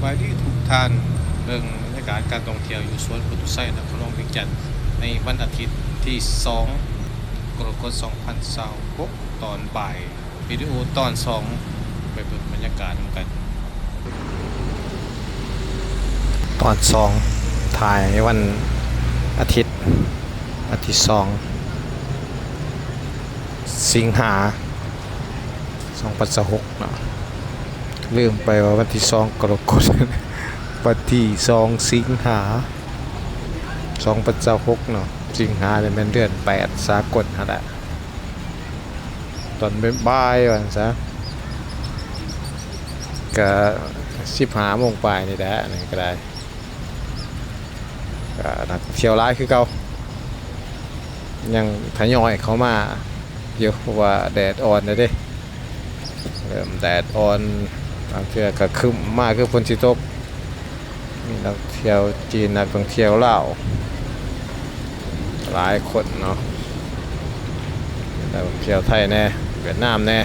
ສະບາຍດີທຸກທ່ານ ເບິ່ງບັນຍາກາດການທ່ອງທ່ຽວຢູ່ສວນໂພຕຸໄຊ ນະຄອນຫຼວງວຽງຈັນ ໃນວັນອາທິດທີສອງ ກໍລະກົດ ສອງພັນຊາວຫົກ ຕອນບ່າຍ. ວິດີໂອຕອນສອງ ໄປເບິ່ງບັນຍາກາດນຳກັນ. ຕອນສອງ ຖ່າຍວັນອາທິດ ວັນທີສອງ ສິງຫາ ສອງພັນຊາວຫົກເນາະ, ລືມໄປວ່າວັນທີສອງກໍລະກົດ ວັນທີສອງສິງຫາ ສອງພັນຊາວຫົກເນາະ. ສິງຫານີ້ແມ່ນເດືອນແປດສາກົນຫັ້ນແຫຼະ. ຕອນບ່າຍໆ ວ່າຊັ້ນຊະ ກະສິບຫ້າໂມງປາຍນີ້ແຫຼະ ນີ້ກະໄດ້. ກະນັກທ່ອງທ່ຽວຫຼາຍຄືເກົ່າ ຍັງທະຍອຍເຂົ້າມາຢູ່ ເພາະວ່າແດດອ່ອນແລ້ວເດ້ ເລີ່ມແດດອ່ອນ ບາງເທື່ອກະຄຶ້ມມາຄືຝົນຊິຕົກ. ມີນັກທ່ຽວຈີນ ນັກທ່ອງທ່ຽວລາວຫຼາຍຄົນເນາະ, ນັກທ່ອງທ່ຽວໄທແດ່ ຫວຽດນາມແດ່.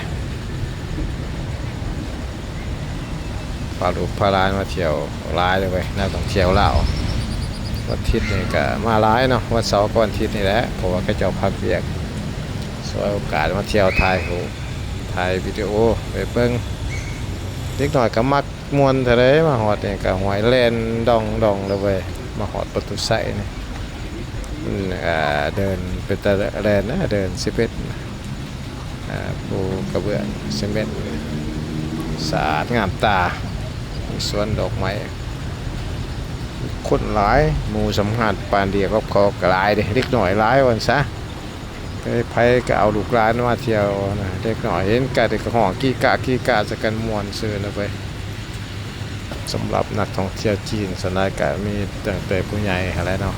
ພາລູກພາຫຼານມາທ່ຽວຫຼາຍເລີຍເວີຍ ນັກທ່ອງທ່ຽວລາວ. ວັນທິດນີ້ກະມາຫຼາຍເນາະ, ວັນເສົາກັບວັນທິດນີ້ແຫຼະ ເພາະວ່າເຂົາເຈົ້າພັກວຽກ. ສວຍໂອກາດມາທ່ຽວ ຖ່າຍຮູບ ຖ່າຍວິດີໂອໄປເບິ່ງ. ເດັກນ້ອຍກະມັກມ່ວນເທົ່າໃດ ມາຮອດນີ້ກະຫ້ວຍແລ່ນດອງໆ ເລີຍເວີຍ. ມາຮອດໂພຕຸໄຊນີ້ ມັນ ເດີນເປັນຕາແລ່ນນະ ເດີນສິບເອັດ ອ່າ ປູກະເບື້ອງຊີເມັນ ສະອາດງາມຕາ, ມີສວນດອກໄມ້. ຄົນຫຼາຍ ໝູ່ສຳຫາດປານດຽວກັບເຂົາກະຫຼາຍເດ້, ເດັກນ້ອຍຫຼາຍວ່າຊັ້ນຊະ. ໃຜໆກະເອົາລູກຫຼານມາທ່ຽວນະ, ເດັກນ້ອຍເຫັນກະ ເດັກກະຮ້ອງກີ້ກາກີ້ກາໃສ່ກັນ ມ່ວນຊື່ນເລີຍ. ສຳລັບນັກທ່ອງທ່ຽວຈີນ ສ່ວນຫຼາຍກະມີຕັ້ງແຕ່ຜູ້ໃຫຍ່ຫັ້ນແຫຼະເນາະ,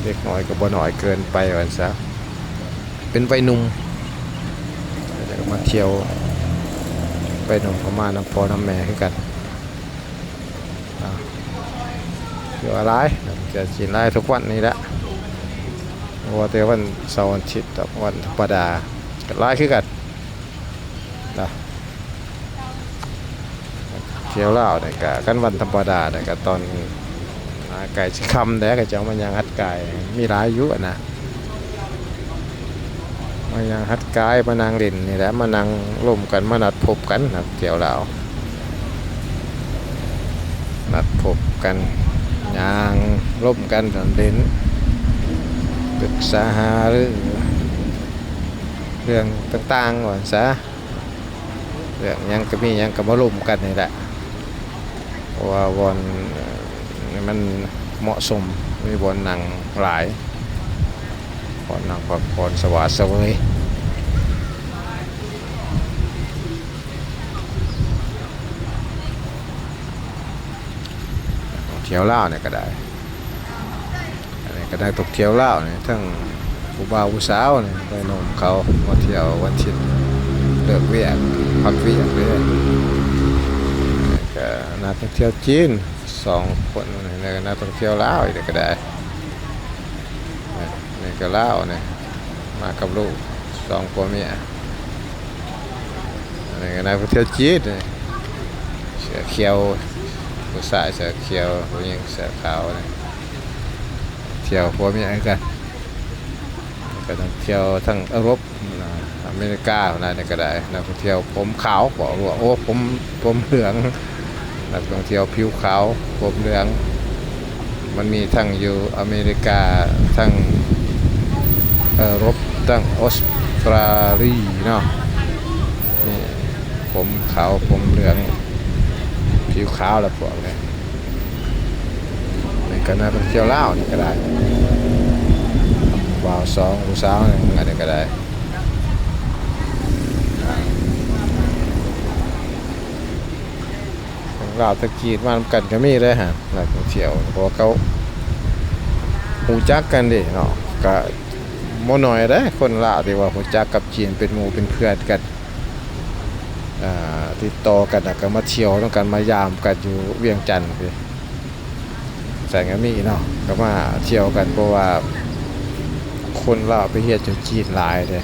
ເດັກນ້ອຍກະບໍ່ນ້ອຍເກີນໄປວ່າຊັ້ນຊະ ເປັນໄວໜຸ່ມ. ແລ້ວກະມາທ່ຽວ ໄວໜຸ່ມກະມານຳພໍ່ນຳແມ່ຄືກັນ. ອ່າ ຖືວ່າຫຼາຍ ນັກທ່ອງທ່ຽວຈີນຫຼາຍທຸກວັນນີ້ແຫຼະ, ບໍ່ວ່າແຕ່ວັນເສົາວັນອາທິດດອກ, ວັນທຳມະດາກະຫຼາຍຄືກັນນະ. ທ່ຽວລາວນີ້ກະ ຄັນວັນທຳມະດານີ້ກະ ຕອນ ອ່າ ໃກ້ຊິຄ່ຳແລ້ວ ເຂົາເຈົ້າມາຍ່າງຮັດກາຍ ມີຫຼາຍຢູ່ຫັ້ນນະ, ມາຍ່າງຮັດກາຍ ມານັ່ງຫຼິ້ນນີ້ແຫຼະ, ມານັ່ງລົມກັນ ມານັດພົບກັນນະທ່ຽວລາວ. ນັດພົບກັນ ຍ່າງລົມກັນ ເດີນເຫຼັ້ນ ປຶກສາຫາລືເລື່ອງຕ່າງໆ ວ່າຊັ້ນຊະ. ເລື່ອງຫຍັງກະມີຫຍັງກະມາລົມກັນນີ້ແຫຼະ, ເພາະວ່າບ່ອນ ເອີ ມັນເໝາະສົມ ມີບ່ອນນັ່ງຫຼາຍ, ບ່ອນນັ່ງພັກຜ່ອນສະຫວາດສະເຫວີຍ. ທ່ຽວລາວນີ້ກະໄດ້ ອັນນີ້ກະນັກທ່ອງທ່ຽວລາວນີ້ ທັງຜູ້ບ່າວຜູ້ສາວນີ້ ໄດ້ໂນ້ມເຂົາມາທ່ຽວວັນທິດ ເລີກວຽກ ພັກວຽກເດ້. ກະນັກທ່ອງທ່ຽວຈີນສອງຄົນນີ້ ແລ້ວກະນັກທ່ອງທ່ຽວລາວອີກກະໄດ້. ນີ້ກະລາວນີ້ ມາກັບລູກສອງຜົວເມຍ. ອັນນີ້ກະນັກທ່ອງທ່ຽວຈີນນີ້ ເສື້ອຂຽວ ຜູ້ຊາຍເສື້ອຂຽວ ຜູ້ຍິງເສື້ອຂາວນີ້ ທ່ຽວຜົວເມຍຄືກັນ. ກະນັກທ່ອງທ່ຽວທັງເອີຣົບ ອາເມລິກາ ຫັ້ນນະ. ນີ້ກະໄດ້ ນັກທ່ອງທ່ຽວຜົມຂາວ ບອກວ່າ ໂອ້ ຜົມ ຜົມເຫຼືອງ. ນັກທ່ອງທ່ຽວຜິວຂາວ ຜົມເຫຼືອງ ມັນມີທັງຢູ່ອາເມລິກາ ທັງເອີຣົບ ທັງອົດສະຕຣາລີເນາະ, ມີຜົມຂາວ ຜົມເຫຼືອງ ຜິວຂາວລະພວກນີ້. ນີ້ກະນັກທ່ອງທ່ຽວລາວນີ້ກະໄດ້ ບ່າວສອງ ຜູ້ສາວໜຶ່ງ ອັນນີ້ກະໄດ້. ທັງລາວທັງຈີນມານຳກັນກະມີເດ້ຫັ້ນ ນັກທ່ອງທ່ຽວ ເພາະວ່າເຂົາຮູ້ຈັກກັນເດ້ເນາະ. ກະບໍ່ໜ້ອຍເດ້ຄົນລາວທີ່ວ່າຮູ້ຈັກກັບຈີນ ເປັນໝູ່ເປັນເພື່ອນກັນ ອ່າ ຕິດຕໍ່ກັນ ແລ້ວກະມາທ່ຽວນຳກັນ ມາຢາມກັນຢູ່ວຽງຈັນພີ້. ຊັ້ນກະມີເນາະ ກະມາທ່ຽວກັນ ເພາະວ່າຄົນລາວໄປຮຽນຢູ່ຈີນຫຼາຍເດ້.